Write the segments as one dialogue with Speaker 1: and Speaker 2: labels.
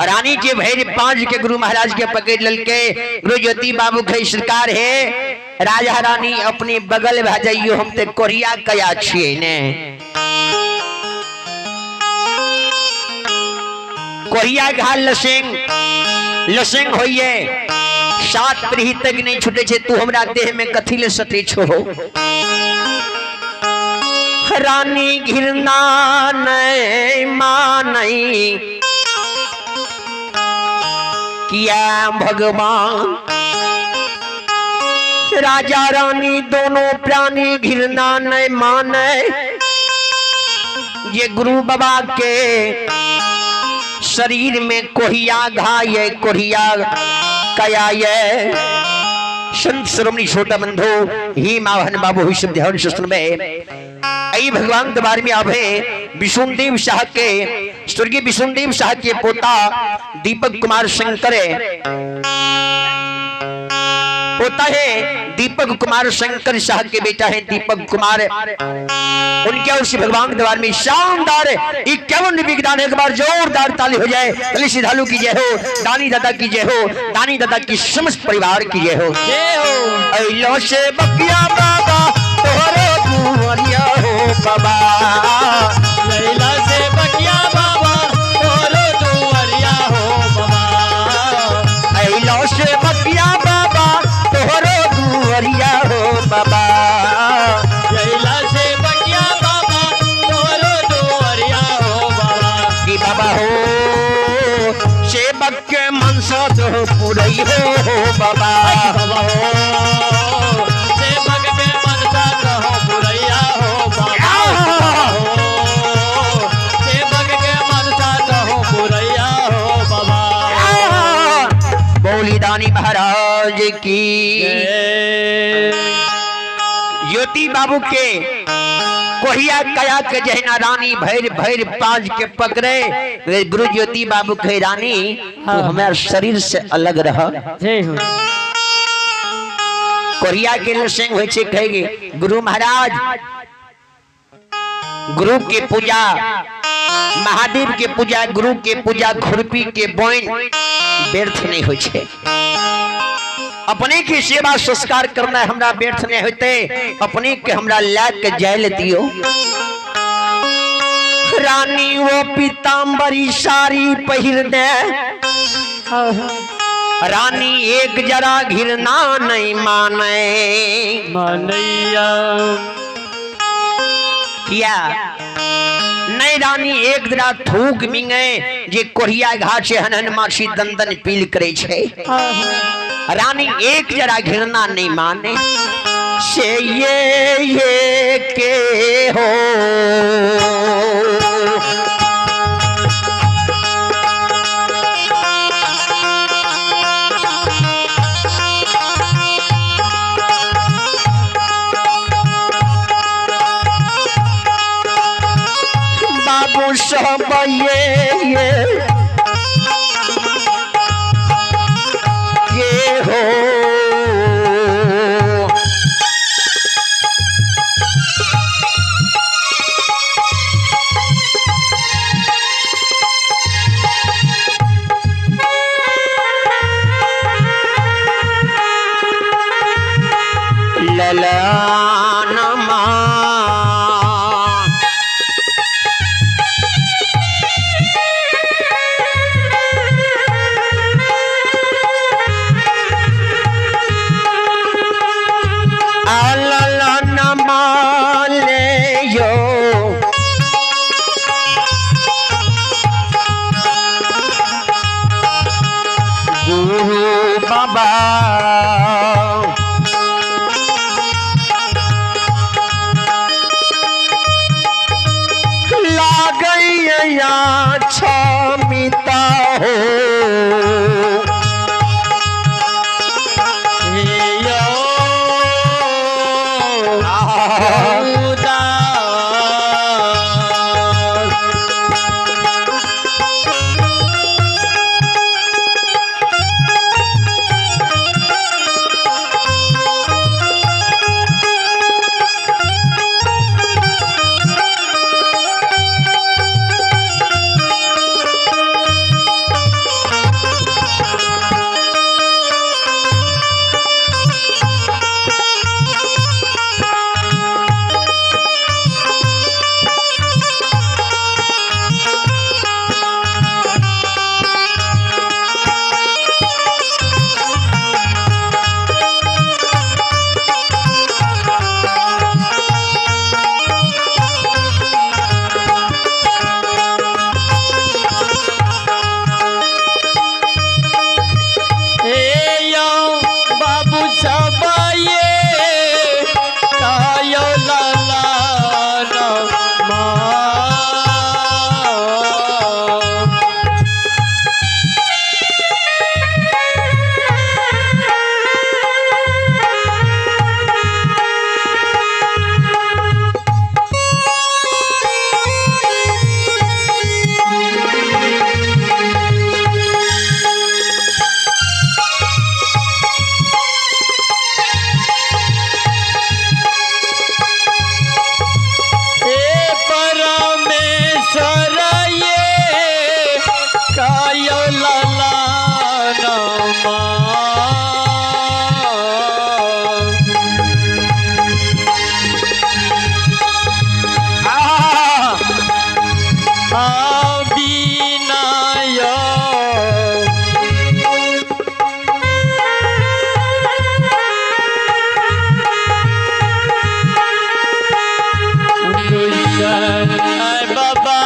Speaker 1: रानी के भैर पांच के गुरु महाराज के पकड़ ललके। गुरु ज्योति बाबू के सरकार है राजा रानी अपने बगल भा जाइयो, हम ते कोरिया कया छियै ने। कोरिया घाल लसिंग लसिंग होइए 7 पीढ़ी तक नहीं छूटे छे, तू हमरा देह में कथी ले सटे छो। रानी घिरना नहीं मानई किया भगवान, राजा रानी दोनों प्राणी घिरना नहीं माने। ये गुरु बाबा के शरीर में कोहिया घाये कोहिया कया ये। संत श्रोमणी छोटा बंधु ही माहन बाबू हुई सब ध्यान शास्त्र में आई भगवान दरबार में आवे विष्णुदेव शाह के स्वर्गीय विष्णुदेव शाह के पोता दीपक कुमार शंकर पोता है दीपक कुमार शंकर शाह के बेटा है दीपक कुमार। उनके और श्री भगवान के दरबार में शानदार 51 रुपये दान, एक बार जोरदार ताली हो जाए। ताली श्रद्धालु की जय हो, दानी दादा की जय हो, दानी दादा की समस्त परिवार की जय हो।
Speaker 2: जय हो।
Speaker 1: अइलो से बकिया बाबा तोहरो दुआरिया हो बाबा,
Speaker 2: लैला से बकिया बाबा तोहरो दुआरिया हो बाबा,
Speaker 1: अइलो से बकिया बाबा तोहरो दुआरिया हो बाबा,
Speaker 2: लैला से बकिया बाबा तोहरो दुआरिया हो बाबा।
Speaker 1: कि बाबा हो सेवक के मनसा तो पुरई हो बाबा,
Speaker 2: बाबा हो सेवक के मनसा तो पुरैया हो बाबा, हो सेवक के मनसा तो पुरैया हो बाबा।
Speaker 1: बोली दानी महाराज की। ज्योति बाबू के कोहिया कया के जहिना रानी भैर भैर पांच के पकड़े, गुरु ज्योति बाबू के रानी तू हमारे शरीर से अलग रह।
Speaker 2: जय हो।
Speaker 1: कोहिया के लसिंग होय छे कहेगे गुरु महाराज गुरु के पूजा महादेव के पूजा गुरु के पूजा खुरपी के बोइन व्यर्थ नहीं होय छे। अपने की सेवा संस्कार करना हमरा व्यर्थ नहीं होते, अपने के हमरा ला के जायल दियो। रानी वो पीताम्बरी साड़ी पहिर दे, रानी एक जरा घिरना नहीं माने
Speaker 2: मानैया
Speaker 1: किया नहीं रानी एक जरा थूक मिंगे जे कोरिया घाट से हनहन माछी दंदन पील करे छे। रानी एक जरा घिरना नहीं माने से ये के हो। बाबू सब ये के हो। ललन ललन माले यो गुरु बाबा लागैया क्षमिता हो।
Speaker 2: बिनय। बाबा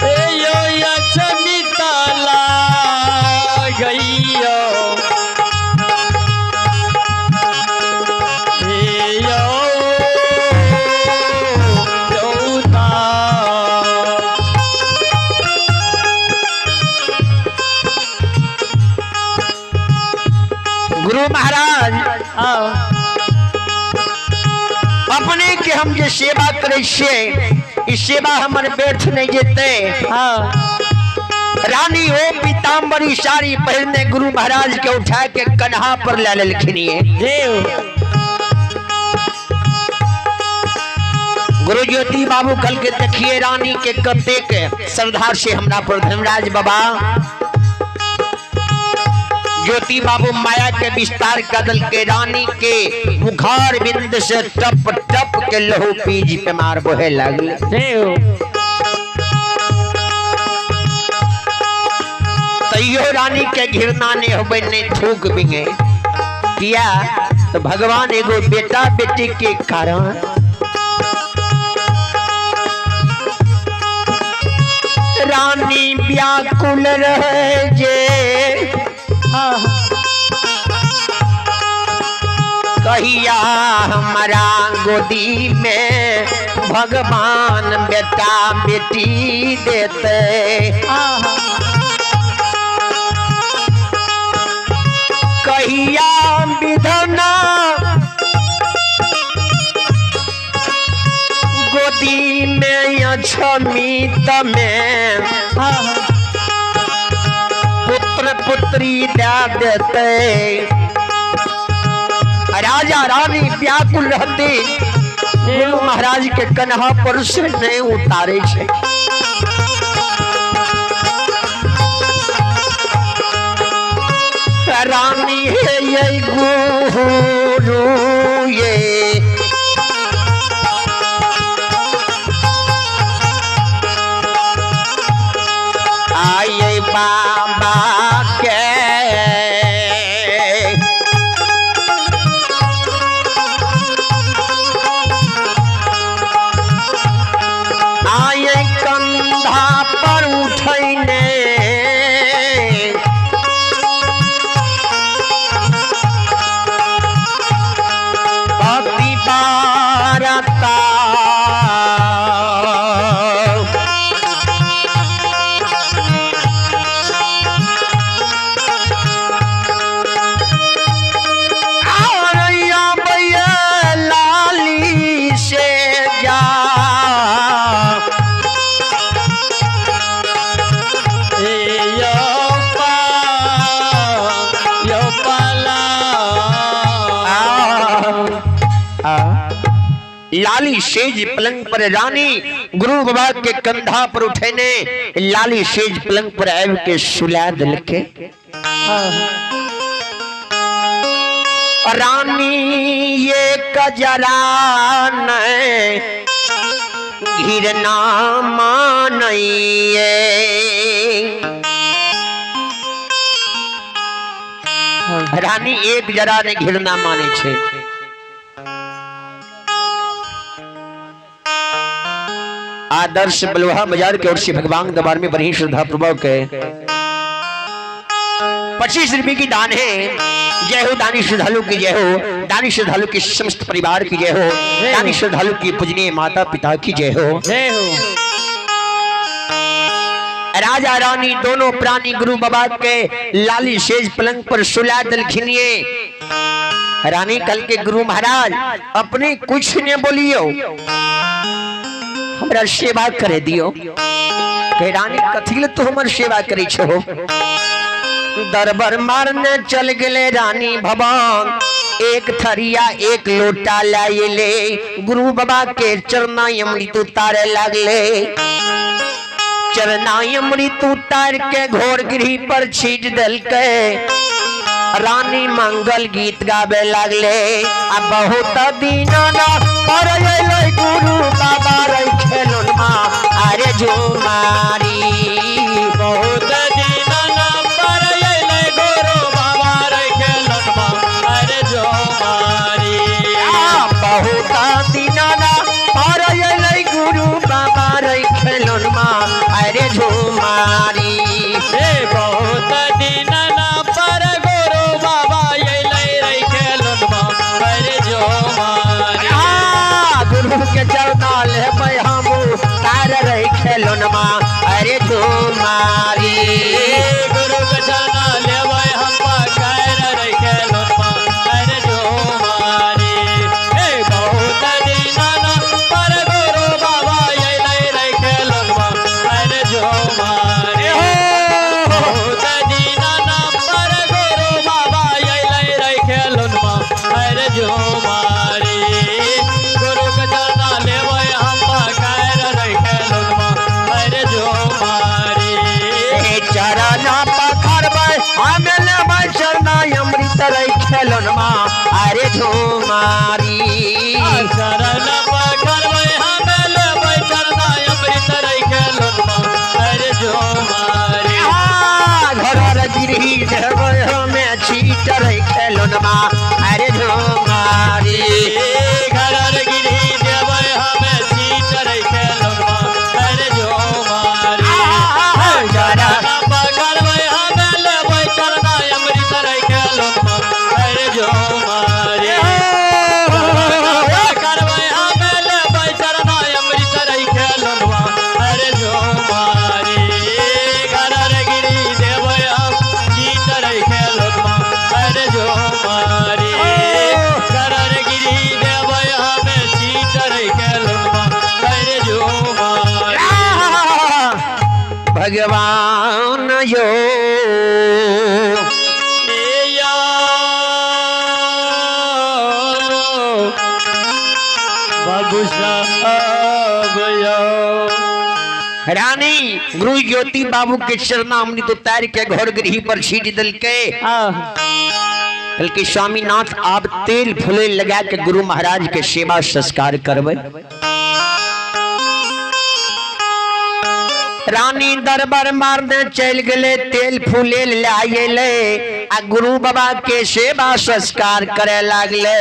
Speaker 2: ए यो अचमितला गइयो ए यो यौता।
Speaker 1: गुरु महाराज अपने के हम जे सेवा करे छियै, ई सेवा हमर व्यर्थ नहीं जेतै। रानी ओ पीताम्बरी साड़ी पहिरने गुरु महाराज के उठा के कन्हा पर ले लेलखिन। गुरु ज्योति बाबू कल के देखिए रानी के कतेक श्रद्धा से हमरा पर धर्मराज बाबा ज्योति बाबू माया के विस्तार कदल के रानी के मुखार बिंद से टप टप के लहू पीज पे मार बोहे लगल। तैयो रानी के घृणा नहीं होबे, नहीं थूक बिंगे किया तो भगवान एगो बेटा बेटी के कारण रानी व्याकुल रहे जे कहिया हमारा गोदी में भगवान बेटा बेटी देते। कहिया विधना गोदी में अक्षमित में पुत्र पुत्री दे देते। राजा रानी व्याकुल रहते, गुरु महाराज के कन्हा पर से नहीं उतारे छे। रानी है ये गुरु ये आये बाबा के आये कंधा पर उठैने पति बारता। लाली से जा
Speaker 2: ए यो पा यो पाला।
Speaker 1: लाली सेज पलंग पर रानी गुरु बाबा के कंधा पर उठेने लाली सेज पलंग पर आब के सुला दिलके। रानी ये कजरा नहीं घिरना मानइए। रानी एक जरा ने घिरना माने छे। आदर्श बलुहा बाजार के ओर से भगवान दरबार में बड़ी श्रद्धा पूर्वक 25 रुपए की दान है। जय हो दानी श्रद्धालु की जय हो, दानी श्रद्धालु के समस्त परिवार की जय हो, दानी श्रद्धालु की पूजनीय माता पिता की जय हो।
Speaker 2: जय हो।
Speaker 1: राजा रानी दोनों प्राणी गुरु बाबा के लाली सेज पलंग पर सुला दलखिनिए। रानी कल के गुरु महाराज अपने कुछ ने बोलियो, हमरा सेवा करे दियो। के रानी कथी तो हमर सेवा करे छो। दरबार मारने चल गए रानी भवन, एक थरिया एक लोटा लाइले, गुरु बाबा के चरना अमृत उतारे लागले। चरना अमृत उतार के घोर गृह पर छीट दलके। रानी मंगल गीत गावे लागले। आ बहुत दिन ना पर अइलै गुरु बाबा रे खेलन मा अरे झुमारी।
Speaker 2: बहुत दिन ना पर अइलै गुरु बाबा रे खेलन मा अरे झुमारी।
Speaker 1: आ बहुत दिन ना पर अइलै गुरु बाबा रे खेलन मा अरे झुमारी।
Speaker 2: हे बहुत दिन ना पर गुरु बाबा अइलै रे खेलन मा अरे झुमारी।
Speaker 1: आ गुरु के चरना लेबै हम तार रे खेलन मा अरे झुमारी।
Speaker 2: गुरु के चरना लेबै हम पकड़ रे खेलन मा अरे झुमारी। हे बहुत दिन ना पर गुरु बाबा अइलै रे खेलन मा अरे झुमारी। बहुत दिन ना पर गुरु बाबा अइलै रे खेलन मा अरे झुमारी। गुरु के चरना लेबै हम पकड़ रे खेलन मा अरे झुमारी।
Speaker 1: हे चरण पखरबै हम लेबै चरना अमृत रे खेलन मा अरे झुमारी।
Speaker 2: चरण पकड़बै हम लेबै चरना अमृत रे खेलन मा अरे झुमारी।
Speaker 1: घर गिरही देबै हमे छीट रे खेलन मा अरे झुमारी।
Speaker 2: घर गिरही देबै हमे छीट रे खेलन मा अरे झुमारी। चरण पकड़बै हम लेबै चरना अमृत रे खेलन मा अरे झुमारी। पकड़बै हम लेबै चरना अमृत रे खेलन मा अरे झुमारी। घर गिरी देबै हम छीट रे खेलन मा अरे झुमारी। घर गिरी देबै हम छीट रे खेलन मा अरे झुमारी।
Speaker 1: भगवान यो
Speaker 2: या बाबू साहब यो।
Speaker 1: रानी गुरु ज्योति बाबू के चरणामृत उतार के घर गृह पर छीट दिलके। बल्कि स्वामीनाथ आप तेल फुले लगा के गुरु महाराज के सेवा संस्कार करवे। रानी दरबार मारने चल गए, तेल फूले लाए आ गुरु बाबा के सेवा संस्कार करे लागले।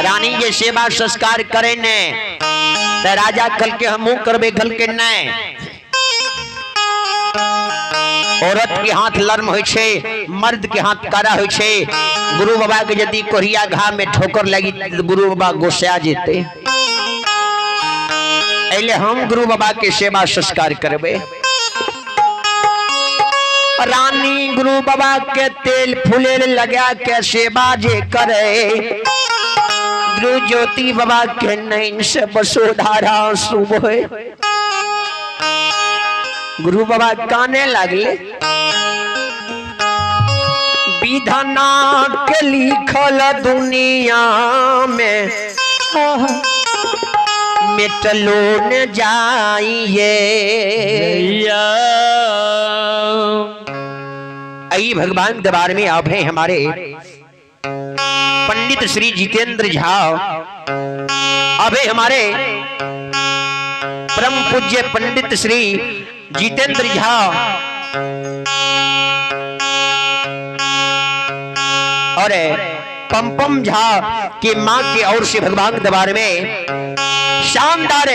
Speaker 1: रानी के सेवा संस्कार करे ने त राजा कल के हमू करबे, कल के नहीं। औरत के हाथ लर्म होइ छै, मर्द के हाथ कड़ा होइ छै। गुरु बाबा के यदि कोरिया घा में ठोकर लगी त गुरु बाबा गुस्सा जेते। एले हम गुरु बाबा के सेवा संस्कार करबे। रानी गुरु बाबा के तेल फूले लगा के सेवा जे करे, गुरु ज्योति बाबा के नैन से वसुधारा आंसू बहे। गुरु बाबा काने लागले। विधना के लिखल दुनिया में मिटलो न जाइए। आई भगवान दरबार में आप हैं हमारे पंडित श्री जितेंद्र झा, अभे हमारे परम पूज्य पंडित श्री जितेंद्र झा और पंपम झा के मां के ओर से भगवान दरबार में शानदार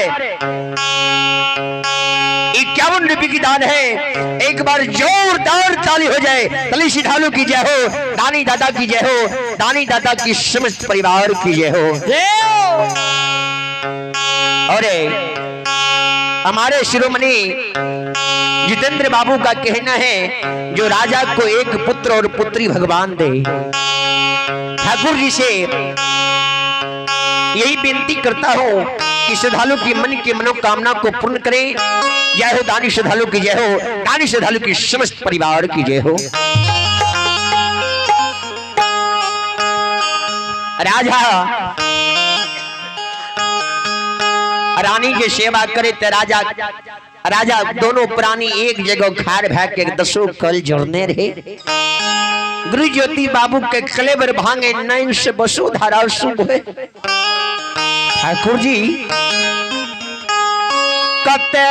Speaker 1: 51 रुपए की दान है। एक बार जोरदार ताली हो जाए। तली श्रद्धालु की जय हो, दानी दादा की जय हो, दानी दादा की समस्त परिवार की जय हो। और हमारे शिरोमणि जितेंद्र बाबू का कहना है जो राजा को एक पुत्र और पुत्री भगवान दे। ठाकुर जी से यही विनती करता हूं कि श्रद्धालु की मन की मनोकामना को पूर्ण करें। जय हो दानी श्रद्धालु की जय हो, दानी श्रद्धालु की समस्त परिवार की जय हो। राजा रानी के सेवा करे ते राजा राजा दोनों प्राणी एक जगह खार भए के दसो कल जोड़ने रहे। गुरु ज्योति बाबू के कलेवर भांगे नैन से बसु धारा शुभ है। ठाकुर जी कते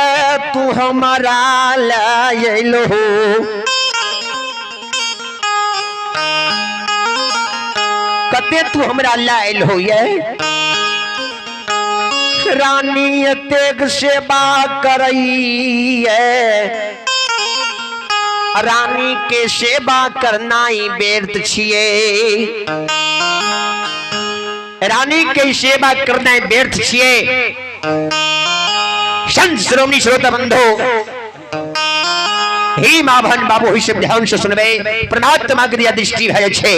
Speaker 1: तू हमारा लयलो, कते तू हमरा लायल हो ये रानी एतेक सेवा करैये, रानी के सेवा करनाइ व्यर्थ छियै, रानी के सेवा करनाइ व्यर्थ छियै। संत श्रोमणी श्रोता बंधु हे माभन बाबू ही सब ध्यान से सुनबे, परमात्मा के दृष्टि भए छै।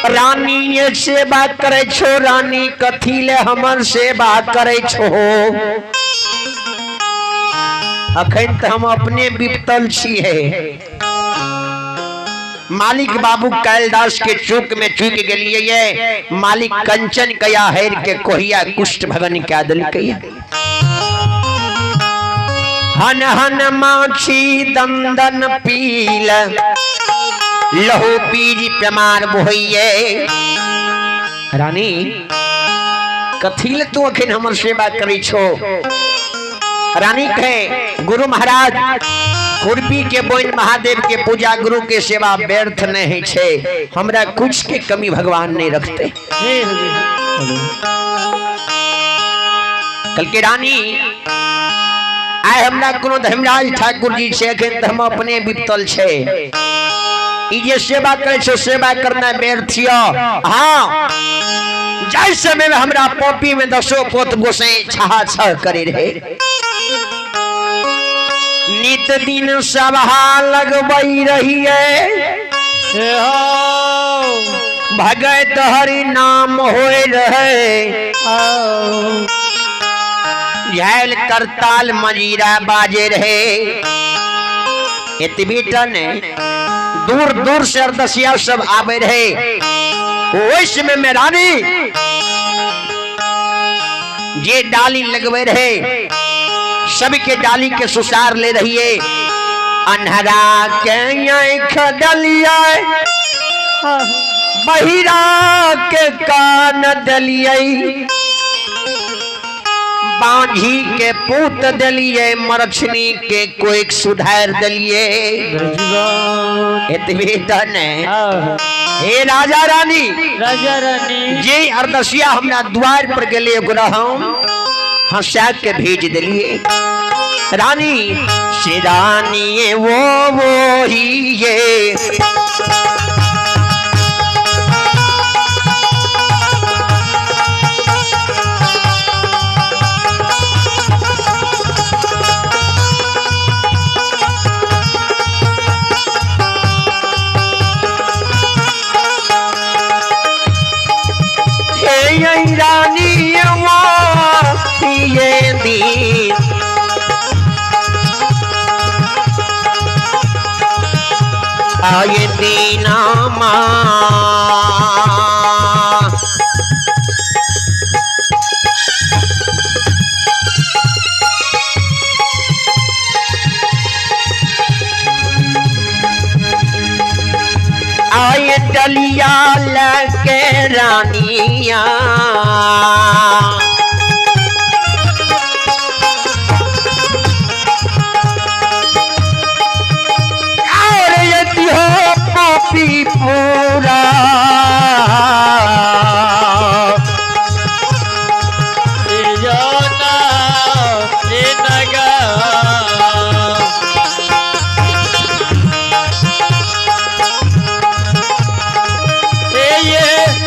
Speaker 1: रानी ये सेवा करे छो, रानी कथी ले हमर सेवा करे छो, अखन तो हम अपने विपतल छियै। मालिक बाबू कैलदास के चूक में चूक गेलिए ये, मालिक कंचन कया हेर के कोहिया कुष्ठ भवन क्या दिलकै। हन हन माछी दंदन पील लहू पीज प्रमाण बोहैये। रानी कथी ले तू अखन हमर सेवा करै छो? रानी कहे गुरु महाराज खुरपी के बोइन महादेव के पूजा गुरु के सेवा व्यर्थ नहीं छे, हमरा कुछ के कमी भगवान नहीं रखते। कल के रानी आय हमरा कोनो धर्मराज ठाकुर जी छे, अखन त हम अपने बितल छे, ई जे सेवा करे छो सेवा करना व्यर्थ यो। हाँ जाहि समय में हमरा पॉपी में दसो पोत गोसाई छहा छह करे रहे, नित दिन सभा लगबई रहिए, भगत हरि नाम होए रहे, झैल करताल मजीरा बाजे रहे। एतबी टा ने दूर दूर से अरदसिया सब आवे रहे। ओहि समय में रानी जे डाली लगवे रहे सबके डाली के सुसार ले रहिए, अन्हरा के आँख डलिए बहिरा के कान दलिए, बांझी के पूत दलिए मरछनी के कोई सुधार दलिए। एतबे त ने हे राजा रानी,
Speaker 2: राजा रानी
Speaker 1: जे अरदसिया हमरा द्वार पर गेले ओकरा हम हंसा के भेज दिलिए। रानी से रानी वो ही ये हे रानी वो ये दीन आए दीना माँ। आए डलिया लगे रानिया और यदि हो पापी पूरा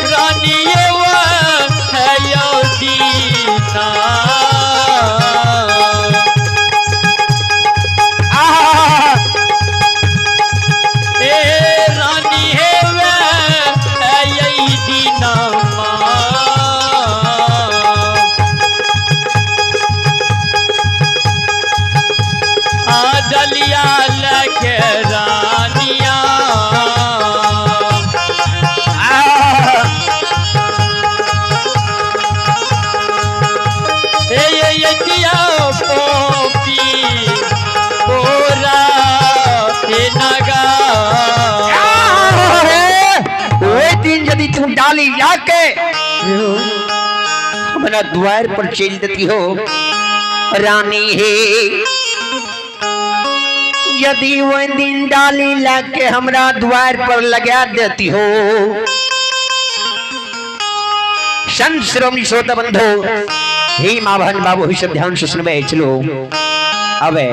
Speaker 2: रानी
Speaker 1: डाली लाके हमरा द्वार पर चल देती हो। रानी हे, यदि वह दिन डाली लाके हमरा द्वार पर लगा देती हो। संत श्रोमणी श्रोता बंधु, हे माँ बहन बाबू, ही सब ध्यान से सुनबे। चलो अबे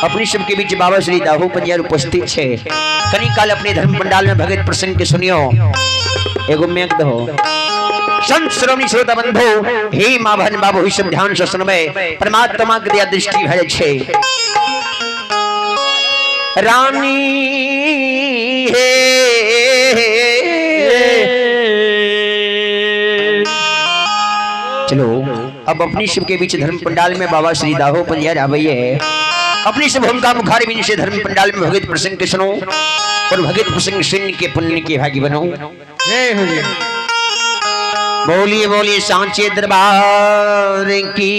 Speaker 1: अपनी सबके बीच बाबा श्री दाहू पंजियार उपस्थित छे। कनी काल अपने धर्म पंडाल में भगत प्रसंग के सुनियो, एगो मेघ दहो। संत श्रोमणी श्रोता बंधु, हे माँ बहन बाबू, ही सब ध्यान से सुनबे। परमात्मा के दया दृष्टि भय छे। रानी हे, चलो अब अपनी शिव के बीच धर्म पंडाल में बाबा श्री दाहो पंजियार आवे है। अपनी सब हुनका मुखारी बिन से धर्म पंडाल में भगत प्रसंग के सुनो और भगत प्रसंग सुन के पुण्य के भागी बनो।
Speaker 2: जय हो जी।
Speaker 1: बोलिए बोलिए सांचे दरबार की।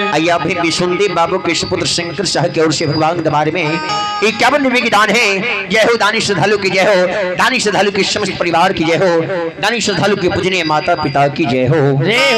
Speaker 1: आइए फिर विशुनदेव बाबू के सुपुत्र शंकर शाह की ओर से भगवान दरबार में 51 रुपए की दान है। जय हो दानी श्रद्धालु की जय हो, दानी श्रद्धालु के समस्त परिवार की जय हो, दानी श्रद्धालु के पूजनीय माता पिता की जय हो।
Speaker 2: जय हो।